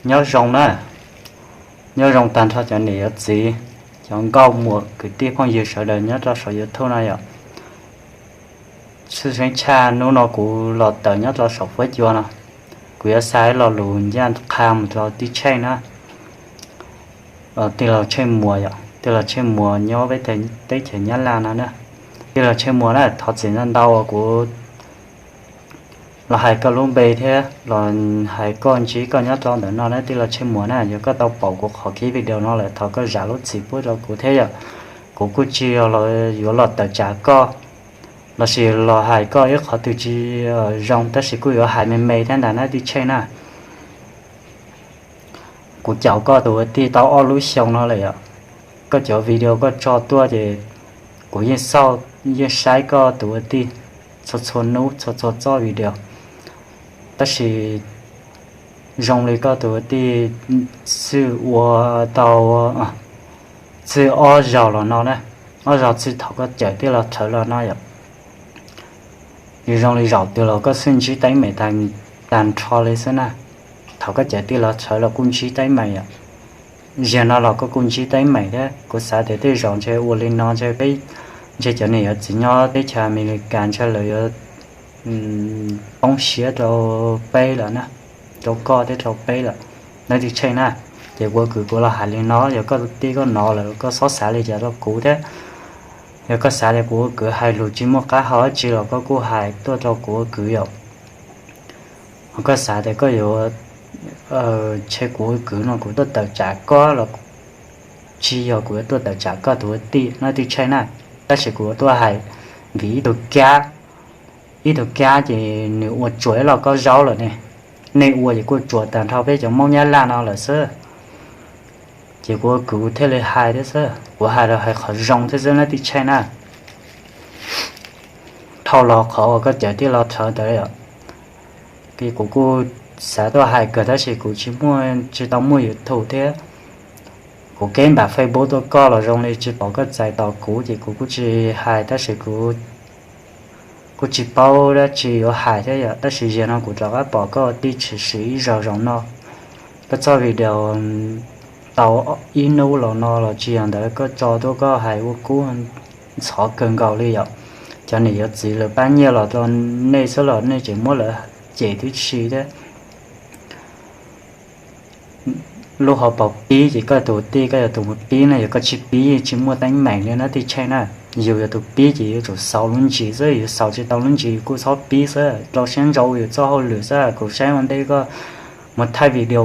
Nyob zoo na, nyob zoo tag nrho cov niam cov txiv, cov nkauj muam kwv tij phooj ywg sawv daws nyob rau saum YouTube no yom. Tshwj xeeb tshaj hnub no kuv los tawm nyob rau saum fuab cua no, kuv yuav xa ib lo lus ncaj qha mus rau tij Tsheej na. Tij laug Tsheej Muas yom, tij laug Tsheej Muas nyob peb teb chaws Nyab Laj no na. Tij laug Tsheej Muas na, thov txim ntau ntau uas kuv los hais koj lub npe thiab los hais koj ntsib koj nyob rau ntawm no na tij laug Tsheej Muas na. Yog koj tau pom kuv qhov clip video no lawm thov koj zam lub txim pub rau kuv thiab yom. Kuv kuj tsis yog los yuav los tawm tsam koj lossis los hais koj ib qhov twg tsis zoo, tab sis kuj yuav hais me me thiab ntag na tij Tsheej na. Kuv caum koj tus ua tij tau ob lub xyoo no lawm yom. Koj cov video koj tso tuaj ces kuv yeej xauj yeej saib koj tus ua tij txhua txhua hnub txhua txhua txoj video. Tab sis zoo li koj tus ua tij txwj ua tau txwj ob zaug los no na, ob zaug txwj thaum koj cawm tij laug Rhawv los no yom. Yus zoo li zaum twg los koj xwb ntsib teeb meem tag nrho li xwb na. Thaum koj cawm tij laug Rhawv los kuj ntsib teeb meem yom. Ziag no los koj kuj ntsib teeb meem thiab. Kuv xav tias tej zaum ntshe ua li no ntshe peb, ntshe cov niam cov txiv nyob teb chaws Amelikas ntshe lawv yuav poob siab rau peb lawm na, rau koj thiab rau peb lawm na tij Tsheej na. Ces kuv ua kwv kuv los hais li no, yog koj tij koj hnov lawm koj txhob xav li cas rau kuv thiab. Yog koj xav tias kuv ua kwv hais lus tsis muaj qab hau dab tsi los koj kuj hais tuaj rau kuv ua kwv yom. Ho koj xav tias koj yuav, ntshe kuv ua kwv no kuv tuaj tawm tsam koj los tsis yog kuv yuav tuaj tawm tsam koj tus ua tij no tij Tsheej na. Tab sis kuv tuaj hais vim ib tug kab, ib tug kab ces nws ua tsuas ib lo koj zaub lawm ne. Nej ua ces kuj tsuas tag nrho peb cov Hmoob Nyab Laj no lawm xwb. Ces kuv ua kwv thiaj li hais thiab xwb, kuv hais los hais qhov zoo thiab xwb na tij Tsheej na. Dhau los qhov uas koj cawm tij laug Rhawv ntawd, kuv kuj xav tuaj hais kawg tab sis kuv tsis muaj, tsis tau muaj YouTube thiab. Kuv keb npam Facebook tuaj koj los zoo li tsis pom koj txais tos kuv ces kuv kuj tsis hais tab sis kuv kuj tsis paub dab tsi yuav hais thiab yom. Tab sis ziag no kuv rov qab pom koj tij tshwm sim ib zaug zaum no, koj txoj video tau ib hnub los no los tsis yog ntawd koj tso tuaj koj hais ua kub ntxhov kawg nkaus li yom. Cov niam cov txiv lawv pab nyiaj los rau nej xwb los nej tseem muab lawv cem tib si thiab. Lub hauv paus pib ces koj tus tij koj yog tus mus pib no, yog koj tsis pib yeej tsis muaj teeb meem li na tij Tsheej na. Yus yog tus pib ces yuav tsum xaus lub ntsis xwb, yus xaus tsis tau lub ntsis yus kuj txhob pib xwb, rau siab ntso ua yus txoj hauj lwm xwb. Kuv saib ua ntej koj mus thaij video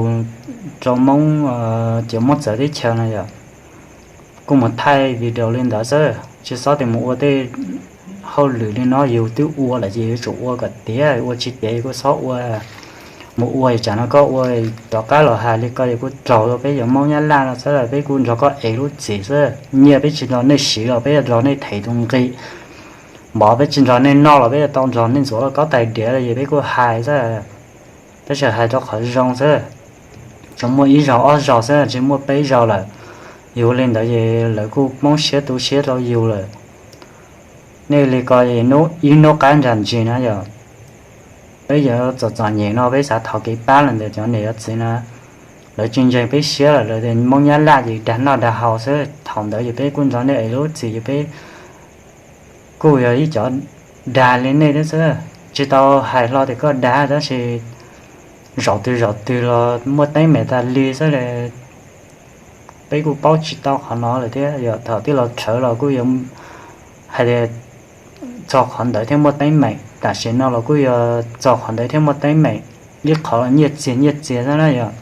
rau Hmoob, cov Hmoob txawv teb chaws no yom, kuj mus thaij video li ntawd xwb, tsis txhob tias mus ua tej hauj lwm li no. Yus twb ua lawm ces yuav tsum ua kom tiav, ua tsis tiav yus kuj txhob ua. Mus ua tsam no koj ua rov qab los hais li ko yus kuj raug rau peb cov Hmoob Nyab Laj no xwb, peb kuj nrog koj ev lub txim xwb. Nyiaj peb tsis nrog nej siv los peb yuav nrog nej them tus nqi, npov peb tsis nrog nej noj los peb yuav tau nrog nej ntxuav lauj kaub tais diav los es peb kuj hais xwb. Tab sis hais rau qhov zoo xwb, tsuas muaj ib zaug ob zaug xwb tsis muaj peb zaug lawm. Yus li ntawd ces lawv kuj poob siab tu siab rau yus lawm. Nej li ko es ib hnub qab nram ntsis na yom, peb yuav txom txom nyem no peb xav thov kev pab los ntawm cov niam cov txiv na. Lawv tsis ntseeg peb siab lawm, lawv tias Hmoob Nyab Laj ces dag noj dag haus xwb. Thaum ntawd ces peb kuj nrog nej ev lub txim ces peb kuj yog ib cov dag li nej thiab xwb. Tsis tau hais hlo tias koj dag tab sis zaum twg zaum twg los muaj teeb meem tas li xwb li. Peb kuj paub tsis tau qhov no lawm thiab, yog thaum tij laug Rhawv los kuj yuav hais tias txog qhov ntawd thiaj muaj teeb meem, tam sim no los kuj yuav txog qhov ntawd thiaj muaj teeb meem. Ib qhov los nyiaj txiag nyiaj txiag xwb na yom.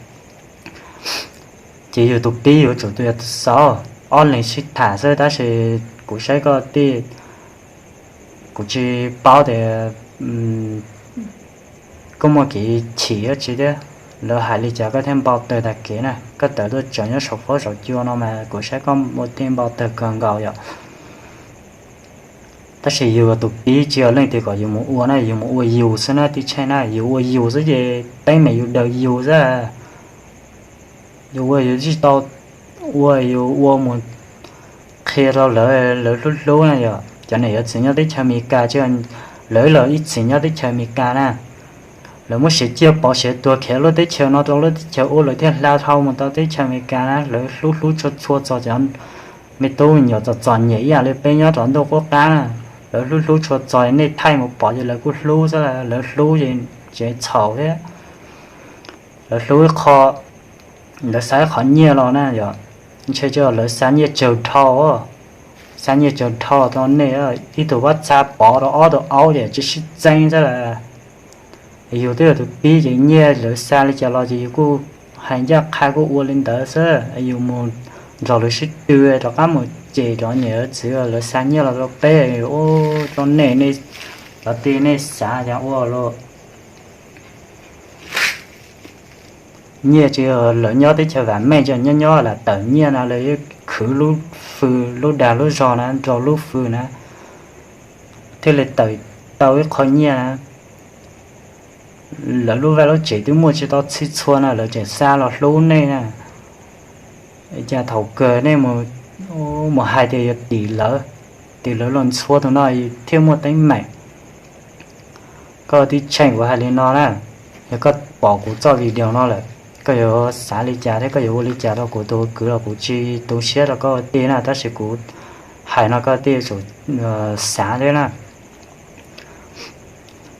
Ces yus tus pib yuav tsum tus yog tus xaus, ob leeg sib tham xwb tab sis kuv saib koj tij, kuv tsis paub tias koj muaj kev chim dab tsi thiab. Lawv hais li cas koj thiaj npau taws tag kev na, koj tawm tuaj tseem nyob saum fuab saum cua no mas kuv saib koj ua tij npau taws kawg nkaus yom. Tab sis yus tus pib tsis yog leej twg kom yus mus ua na, yus mus ua yus xwb na tij Tsheej na, yus ua yus xwb ces teeb meem yus daws yus xwb. Yus ua yus tsis tau ua, yus ua mus qhia rau lawv, lawv hlub hlub na yom. Cov niam cov txiv nyob teb chaws Amelikas tsis, lawv los ib txhis nyob teb chaws Amelikas na, Lawv muab siav ciaj pov siav tuag khiav lub teb chaws no rau lub teb chaws ub, lawv thiaj hla dhau mus tau teb chaws Amelikas na. Lawv hlub hlub tshua tshua txog cov me tub me nyuam txom txom nyem ib yam li peb nyob rau ntuj qub qab na. Lawv hlub hlub tshua txog nej thaij mus pom ces lawv kuj hlub xwb, lawv hlub ces tseem txhaum thiab. Lawv hlub ib qho, lawv xa ib qho nyiaj los na yom, ntshe lawv xa nyiaj tsawg dhau, xa nyiaj tsawg dhau rau nej, ib tug pab txha pov rau ob tug aub ces tsis sib txeeb xwb las. Yus twb yog tus pib ces nyiaj lawv xa li cas los ces yus kuj hais ncaj qha kuj ua li ntawd xwb. Yus mus nrog lawv sib tw rov qab mus cem rau niam txiv lawv xa nyiaj los rau peb, ua rau nej, nej cov tij nej xav cas ua los. Nyiaj tsis yog lawv nyob teb chaws vam meej tsis nyob nyob lam tawm nyiaj no, lawv yuav khwv lub fws lub dag lub zog na, nrog lub fws na, thiaj li tawm tau ib qho nyiaj na. Lawv lub vaj lub tsev twb muaj tsis tau txhij txhua na, lawv tseem xa los hlub nej na. Cas thaum kawg nej mus hais tias yuav tim lawv, tim lawv los ntxhua tus no thiaj muaj teeb meem. Koj tib tsheej kuv hais li no na, yog koj pom kuv txoj video no lawm, koj yuav xav li cas thiab koj yuav ua li cas rau kuv tus kwv los kuv tsis tu siab rau koj ua tij na, tab sis kuv hais no koj tij tsum xav thiab na.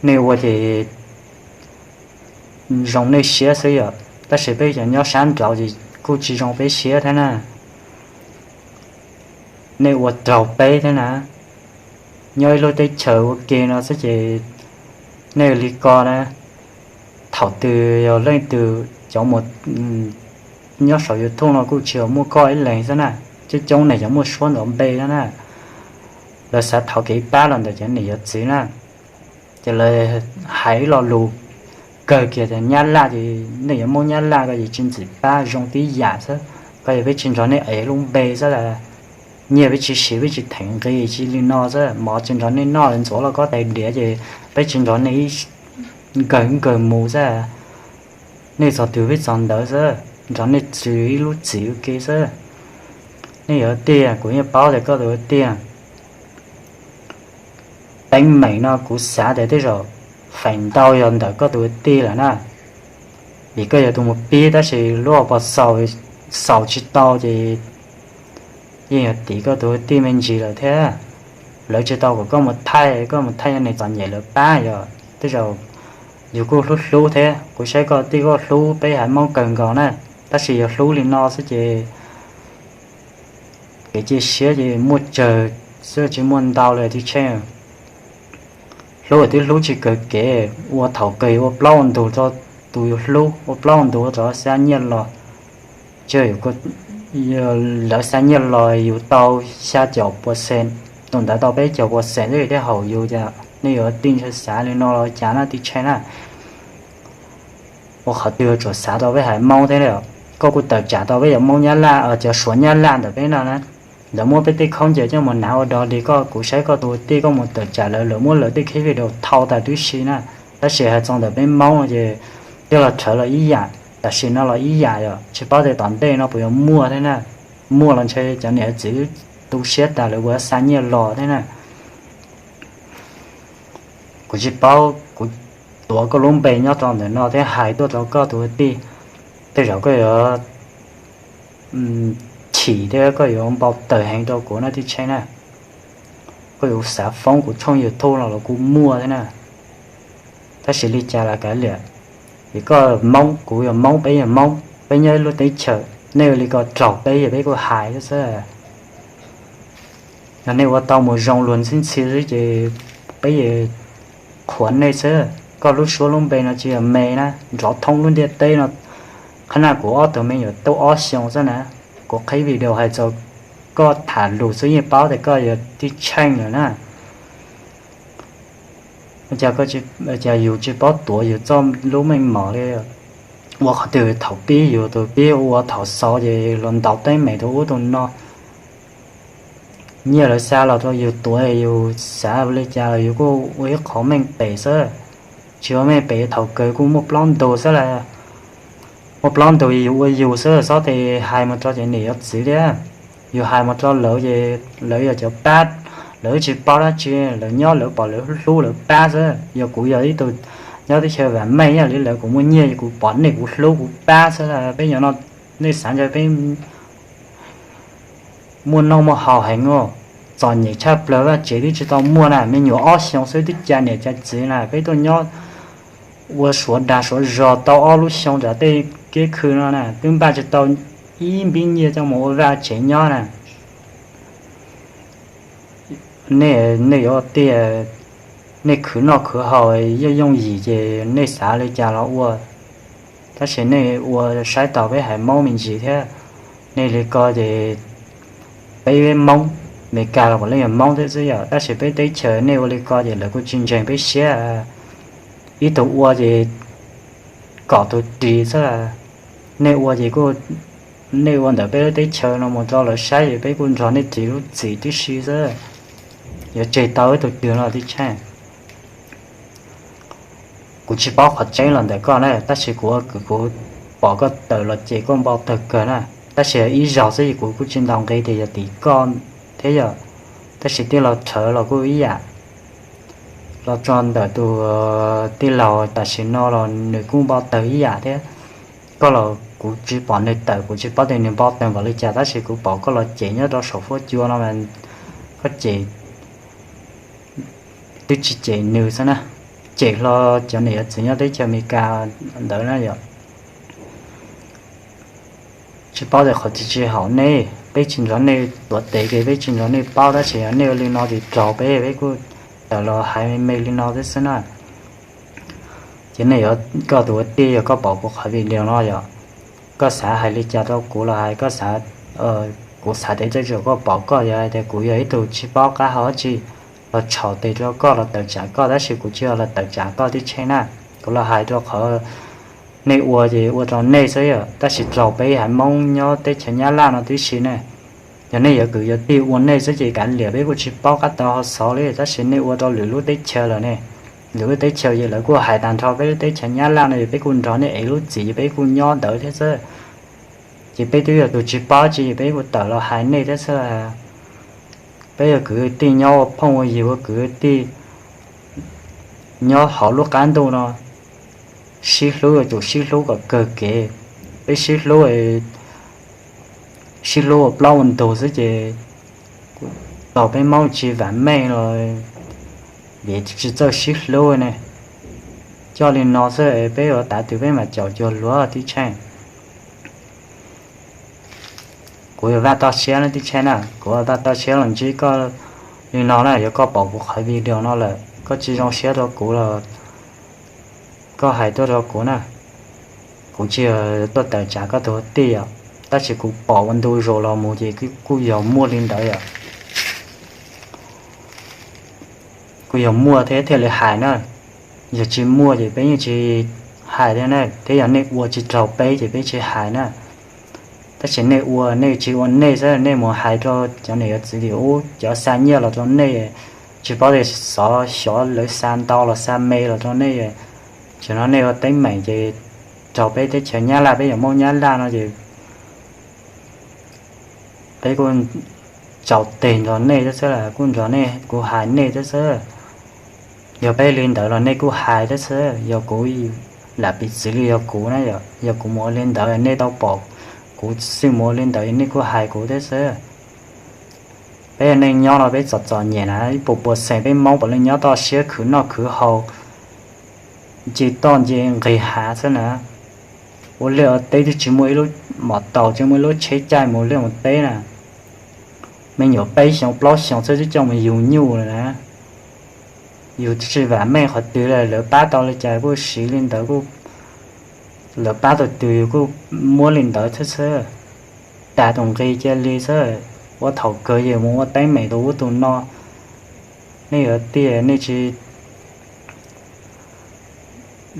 Nej ua ces zoo nej siab xwb yom, tab sis peb cov nyob sab nraud ces kuj tsis zoo peb siab thiab na. Nej ua raug peb thiab na, nyob ib lub teb chaws ua ke no xwb ces nej li ko na. Thaum twg yog leej twg cov mus nyob saum YouTube no kuj tsis yog muaj koj ib leeg xwb na, coob coob neeg cov muaj suab ntov npe no na. Lawv xav thov kev pab los ntawm cov niam cov txiv na, ces lawv hais ib lo lus kawg kiag tias Nyab Laj ces nej yuav Hmoob Nyab Laj ko ces tsis ntxim pab, zoo tib yam xwb. Ko yog peb tsis nrog nej ev lub npe xwb las, nyiaj peb tsis siv peb tsis theem nqi tsis li no xwb, mov tsis nrog nej noj, ntxuav lauj kaub tais diav ces peb tsis nrog nej ib nkawg nkawg mus xwb. Nej txog twg peb txog ntawd xwb, nrog nej tsw ib lub txim ua ke xwb. Nej yuav tiag, kuv yeej paub tias koj tus tiag. Teeb meem no kuv xav tias tej zaum feem ntau yog ntawm koj tus tij lawm na, vim koj yog tus mus pib tab sis lub hauv paus xaus tsis tau ces yeej yog tim koj tus tij me ntsis lawm thiab. Lawv tsis tau kom koj mus thaij, koj mus thaij yog neeg txom nyem lawv pab, yog tej zaum yus kuj hlub hlub thiab, kuv saib koj tij koj hlub peb haiv Hmoob kawg nkaus na, tab sis yog hlub li no xwb ces kev cia siab ces muaj tsawg xwb tsis muaj ntau li tij Tsheej. Hlub twb hlub tsis kawg kev, ua thaum kawg ua plaub ntug rau tus yus hlub, ua plaub ntug rau xa nyiaj los, tsis yog lawv xa nyiaj los yus tau xya caum puas xees, tus ntawd tau peb caug puas xees xwb thiaj haum yus, cas nej yuav tij ntshaw xav li no los cas na tij Tsheej na. Ua qhov twg yuav tsum xav rau peb haiv Hmoob thiab, koj kuj tawm tsam tau peb cov Hmoob Nyab Laj, cov Suav Nyab Laj ntawm peb no na, lawv muab peb tej khaub ncaws coj mus hnav ua dog dig, koj kuv saib koj tus tij koj mus tawm tsam lawv, lawv muab lawv tej clip video thau tas tib si na. Tab sis hais txog ntawm peb Hmoob ces coj los rhawv los ib yam, tam sim no los ib yam, yog tsis paub tias tom ntej no puas yuav muaj thiab na. Muaj los ntshe cov niam txiv tu siab tas lawv ua xa nyiaj los thiab na. Kuv tsis paub, kuv tuav koj lub npe nyob rau ntawm no thiab hais tuaj rau koj tus tij, tej zaum koj yuav chim thiab koj yuav npau taws heev rau kuv na tij Tsheej na. Koj yuav xav foob kuv tshooj YouTube los los kuj muaj thiab na. Tab sis li cas los kav liam, vim koj Hmoob kuv yog Hmoob peb yog Hmoob, peb nyob ib lub teb chaws, nej ua li ko raug peb yog peb kuj hais thiab xwb. Yog nej ua tau mus zoo luag ntxhi ntxhi xwb ces peb yuav qhuas nej xwb. Koj lub suab lub npe no tsis yog me na, nrov thoob lub ntiaj teb no. Qhov no kuv ob tug me nyuam tub ob xyoos xwb na, kuv qhib video hais txog koj tham lus xwb yeej paub tias koj yog tij Tsheej lawm na. Cas yus tsis paub tuav yus txoj lub meej mom li? Ua qhov twg thaum pib yus tus pib ua thaum xaus ces los ntaus teeb meem tus ub tus no. Nyiaj lawv xa los rau yus tuav, yus xav li cas los yus kuj ua ib qho meej pem xwb. Tsis ua meej pem, thaum kawg kuj muaj plaub ntug xwb las. Muaj plaub ntug yus ua yus xwb, txhob tes hais mus rau cov niam cov txiv thiab. Yus hais mus rau lawv ces lawv yog cov pab, lawv tsis paub dab tsi, lawv nyob lawv pom lawv hlub lawv pab xwb. Yog kuv yog ib tug Nyob teb chaws vam meej ib yam li lawv kuv muaj nyiaj, kuv pom nej kuv hlub kuv pab xwb. Peb nyob no nej xav ntshe peb muaj noj muaj haus heev os. Txom nyem tshaj plaws, vaj tsev twb tsis tau muaj na, me nyuam ob xyoos xwb twb cav niam cav txiv na, peb tuaj nyob ua suav dag suav zog tau ob lub xyoo nram tej kiab khw no na, twb npaj tsis tau ib npib nyiaj coj mus ua vaj tsev nyob na. Nej, nej yuav tiag, nej khwv noj khwv haus yooj yooj yim ces nej xav li cas los ua, tab sis nej ua saib taus peb haiv Hmoob me ntsis thiab. Nej li ko ces peb Hmoob, Meskas los puav leej yog Hmoob thiab xwb yom, tab sis peb teb chaws nej ua li ko ces lawv kuj tsis ntseeg peb siab. Ib tug ua ces kom tus ris xwb. Nej ua ces kuj, nej ua ntawm peb lub teb chaws no mus rau lawv saib ces peb kuj nrog nej ris lub txim tib si xwb. Yuav tseg tau ib tug twg no tib tshaj. Kuv tsis paub qhov tseeb los ntawm koj na, tab sis kuv ua kwv kuv pom koj tawm los ces koj npau taws kawg na. Tab sis ib zaug xwb es kuv kuj tsis ntaus nqi tias yog tim koj thiab yom, tab sis tij laug Rhawv los kuj ib yam, los txog ntawm tus tij laug tam sim no los nws kuj npau taws ib yam thiab. Koj los kuv tsis pom nws tawm, kuv tsis paub tias nws npau taws npaum li cas, tab sis kuv pom koj los cem nyob rau saum fuab cua no mas koj cem twb tsis cem nws xwb na, cem hlo cov niam cov txiv nyob teb chaws Amelikas ntawd na yom. Tsis paub tias qhov tsis tsis haum nej, peb tsis nrog nej tuav tes ces peb tsis nrog nej paub, tab sis yog nej ua li no ces raug peb, peb kuj tawm los hais me me li no thiab xwb na. Ces nej yuav, koj tus ua tij yog koj pom kuv qhov video no yom, koj xav hais li cas rau kuv los hais, koj xav, kuv xav tias tej zaum koj pom koj yog hais tias kuv yog ib tug tsis paub qab hau dab tsi los txhaum tes rau koj los tawm tsam koj, tab sis kuv tsis yog los tawm tsam koj tib tsheb na. Kuv los hais rau qhov nej ua ces ua rau nej xwb yom, tab sis raug peb haiv Hmoob nyob teb chaws Nyab Laj no tib si ne. Yog nej yuav kwv yuav tij ua nej xwb ces kav liam, peb kuj tsis paub qab tau ho xov li, tab sis nej ua rau lwm lub teb chaws lawm ne. Lwm lub teb chaws ces lawv kuj hais tag nrho peb lub teb chaws Nyab Laj no, yog peb kuj nrog nej ev lub txim ces peb kuj nyob ntawd thiab xwb. Ces peb twb yog tus tsis paub tsi, peb kuj tawm los hais nej thiab xwb. Peb yog kwv tij nyob ua phooj ua ywg, ua kwv tij nyob hauv lub qab ntuj no, sib hlub yuav tsum sib hlub kom kawg kev. Peb sib hlub, sib hlub ua plaub ua ntug xwb ces tau peb Hmoob tsis vam meej los vim tsis txawj sib hlub ne. Coj li no xwb peb ua tav twg peb mam caum cuag luag tib tshaj. Kuv yuav vaj toj siab na tib tshaj na, kuv vaj toj siab los ntsib koj li no na, yog koj pom kuv qhov video no lawm koj tsis zoo siab rau kuv los koj hais tuaj rau kuv na. Kuv tsis yog tuaj tawm tsam koj tus tij os, tab sis kuv pom ua ntu zus los mus ces kuj yog muaj li ntawd yom. Kuj yog muaj thiab thiaj li hais na, yog tsis muaj ces peb yeej tsis hais thiab na, thiab yog nej ua tsis raug peb ces peb tsis hais na. Tab sis nej ua nej tsis ua nej xwb, nej mus hais rau cov niam cov txiv tim ub, cov xa nyiaj los rau nej, tsis paub tias xov xyov lawv xa ntau los xa me los rau nej, tsis no nej ua teeb meem ces raug peb teb chaws Nyab Laj, peb yog Hmoob Nyab Laj no ces peb kuj tsaus teg nrog nej thiab xwb las, kuj nrog nej, kuv hais nej thiab xwb. Yog peb li ntawd los nej kuj hais thiab xwb, yog kuv lam piv txwv li yog kuv na, yog kuv mus ua li ntawd nej tau pom kuv xwb mus ua li ntawd nej kuj hais kuv thiab xwb. Peb neej nyob no peb txom txom nyem na, ib puas puas xeem peb Hmoob puav leej nyob toj siab khwv noj khwv haus, nce toj nce nqis hav xwb na. Ua liaj ua teb twb tsis muaj ib lub mom taus, tsis muaj ib lub tsheb caij mus liaj mus teb na. Me nyuam peb xyoos plaub xyoos xwb twb coj mus yug nyuj lawm na. Yus tsis vam meej qhov twg li, lawv pab tau li cas kuj siv li ntawd, lawv pab tau twg yus kuj muab li ntawd thiab xwb. Tas tus nqi cia li xwb, ua thaum kawg yus mus ua teeb meem tus ub tus no. Nej yuav tiag nej tsis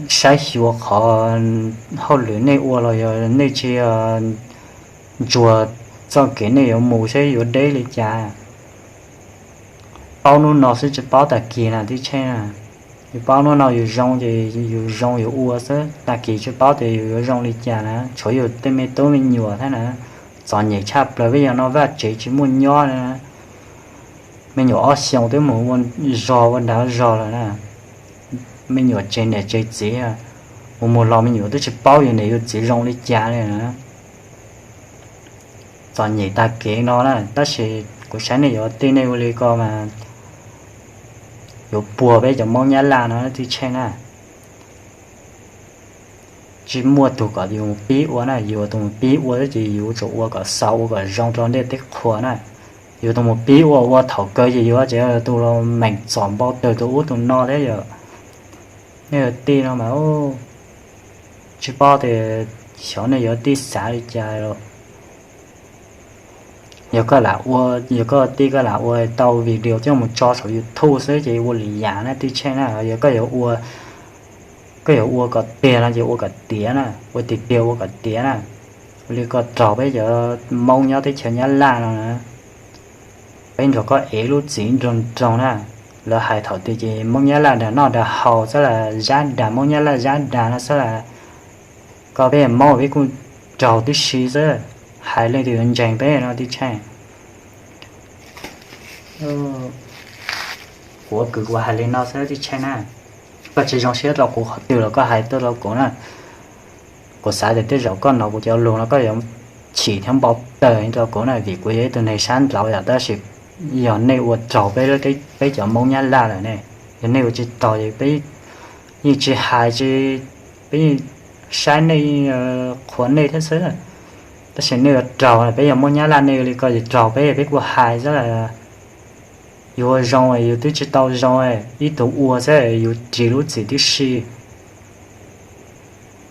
saib xyuas qhov hauj lwm nej ua los yog nej tsis ntsuas txoj kev nej yuav mus saib yuav deb li cas. Paub hnub no xwb tsis paub tag kis na tib tsheb na. Yus paub hnub no yus zoo ces yus zoo yus ua xwb, tag kis tsis paub tias yus yuav zoo li cas na, tshuav yus tej me tub me nyuam thiab na. Txom nyem tshaj plaws, peb yog no vaj tsev tsis muaj nyob na. Me nyuam ob xyoos twb mus ua zog ua dav zog lawm na. me nyuam tseg niam tseg txiv, mus mus los me nyuam twb tsis paub yus niam yus txiv zoo li cas li na. Txom nyem tag kev no na, tab sis kuv saib nej yuav tij nej ua li ko mas yuav puag peb cov Hmoob Nyab Laj no tib tsheej na. Tsis muaj tug kom yus mus pib ua na, yus tus mus pib ua ces yus tsum ua kom xaus ua kom zoo rau ntiaj teb qhua na. Yus tus mus pib ua ua thaum kawg ces yus tseem tus los meem txom npau taws tus ub tus no thiab yom. Nej tij no mas tsis paub tias xyov nej yuav tij xav li cas. Yog koj lam ua, yog koj tij koj lam ua tau video coj mus tso saum YouTube xwb ces ua lwm yam na tib tsheej na. Yog koj yuav ua, koj yuav ua kom tiag no ces ua kom tiav na, ua tiag tiag ua kom tiav na. Ua li ko raug peb cov Hmoob nyob teb chaws Nyab Laj no na, peb nrog koj ev lub txim nrog nrog na. Lawv hais thaum twg ces Hmoob Nyab Laj dag noj dag haus xwb las, Zab dag, Hmoob Nyab Laj Zab dag no xwb las. Koj peb Hmoob peb kuj raug tib si xwb, hais leej twg yuav ntseeg peb no tib tsheej. Kuv ua kwv kuv hais li no xwb tib tsheej na. Koj tsis zoo siab rau kuv qhov twg los koj hais tuaj rau kuv na. Kuv xav tias tej zaum koj hnov kuv cov lus no koj yuav chim thiab npau taws rau kuv na, vim kuv yog ib tug neeg sab nraud yom, tab sis yog nej ua raug peb, peb cov Hmoob Nyab Laj lawm ne, yog nej ua tsis tau es peb yeej tsis hais, peb yeej saib nej, qhuas nej thiab xwb. Tab sis nej ua raug, peb yog Hmoob Nyab Laj nej ua li ko ces raug peb, peb kuj hais xwb las. Yus ua zoo yus twb tsis tau zoo, ib tug ua xwb yus ris lub txim tib si.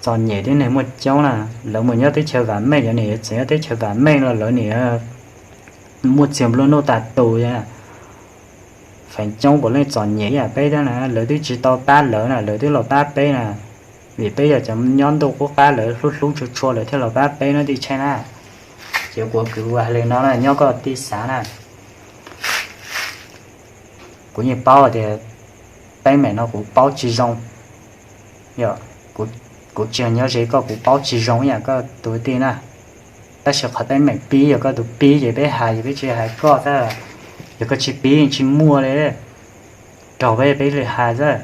Txom nyem tib neeg muaj coob na, lawv mus nyob teb chaws vam meej, cov niam txiv nyob teb chaws vam meej los lawv niam muaj txiag nplua nuj tas tus. Feem coob puav leej txom nyem ib yam peb thiab na, lawv twb tsis tau pab lawv na, lawv twb los pab peb na. Vim peb yog cov nyob ntuj qub qab, lawv hlub hlub tshua tshua lawv thiaj los pab peb no tib tsheej na. Ces kuv ua kwv ua hais li no na, nyob koj tij xav na. Kuv yeej paub tias teeb meem no kuv paub tsis zoo. Yog kuv tsis nyob ze koj kuv paub tsis zoo ib yam koj tus tij na. Tab sis qhov teeb meem pib yog koj tus pib ces peb hais ces peb tsis hais koj xwb. Yog koj tsis pib tsis muaj li, raug peb peb li hais xwb.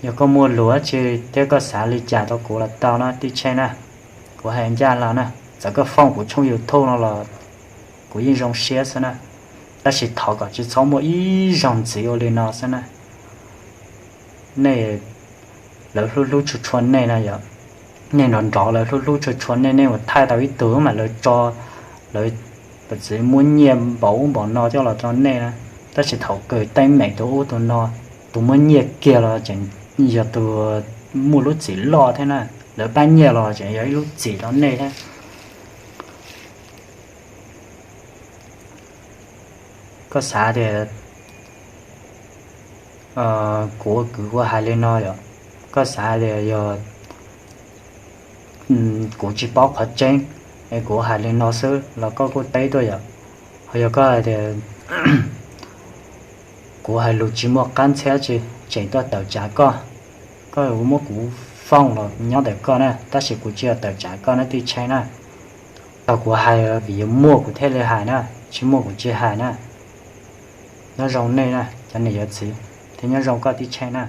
Yog koj muaj lus dab tsi thiab koj xav li cas rau kuv los tau na tij Tsheej na. Kuv hais ncaj los na, txawm koj foob kuv tshooj YouTube no los kuv yeej zoo siab xwb na. Tab sis thov kom tsis txhob muaj ib zaug ntxiv ua li no xwb na. Nej, lawv hlub hlub tshua tshua nej na yom. Nej nrov nrov lawv hlub hlub tshua tshua nej, nej mus thaij tau ib tug mas lawv tso, lawv txiv muab nyiaj npaum ub npaum no coj los rau nej na. Tab sis thaum kawg teeb meem tus ub tus no, tus muab nyiaj kiag los tseem yog tus muaj lub txim loj thiab na. Lawv pab nyiaj los tseem yog ib lub txim rau nej thiab. Koj xav tias kuv ua kwv kuv hais li no yom, koj xav tias yog kuv tsis paub qhov tseeb es kuv hais li no xwb los koj kuj teb tuaj yom. Ho yog koj hais tias kuv hais lus tsis muaj qab ntxhiab tsi, tseem tuaj tawm tsam koj, koj yuav muab kuv foob los nyob ntawm koj na, tab sis kuv tsis yog tawm tsam koj na tij Tsheej na. Tau kuv hais vim yuav muaj kuv thiaj li hais na, tsis muaj kuv tsis hais na. Nyob zoo nej na cov niam cov txiv, thiab nyob zoo koj tij Tsheej na.